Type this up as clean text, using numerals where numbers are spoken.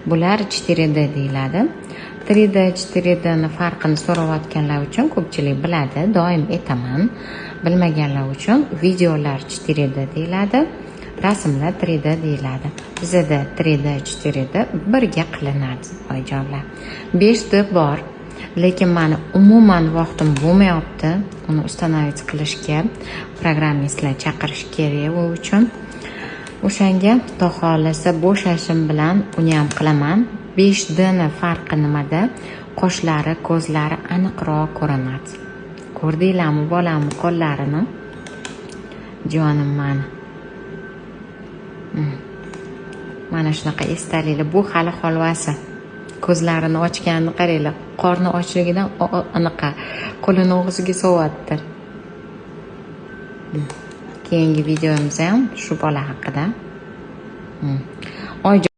Bular 4D deyiladi. 3D, 4D ni farqini so'rayotganlar uchun, ko'pchilik biladi, doim aytaman. Bilmaganlar uchun: videolar 4D deyiladi, rasmlar 3D deyiladi. Bizada 3D, 4D birga qilinadi, oyijonlar. 5D bor, lekin mani umuman vaqtim bo'lmayapti uni установить qilishga, programmistlar chaqirish kerak u uchun. O'shanga, Xudo xohlasa, bo'shashim bilan uni ham qilaman. 5D ni farqi nimada? Qoshlari, ko'zlari aniqroq ko'rinadi. Ko'rdinglarmi bolamni qo'llarini? Jonim mani. Mana shunaqa esdaliklar. Bu hali holvasi. Ko'zlarini ochganini qaranglar. Qorni ochligidan anaqa qo'lini og'ziga sovyapti. Keyingi videomiz ham shu bola haqida. Oy.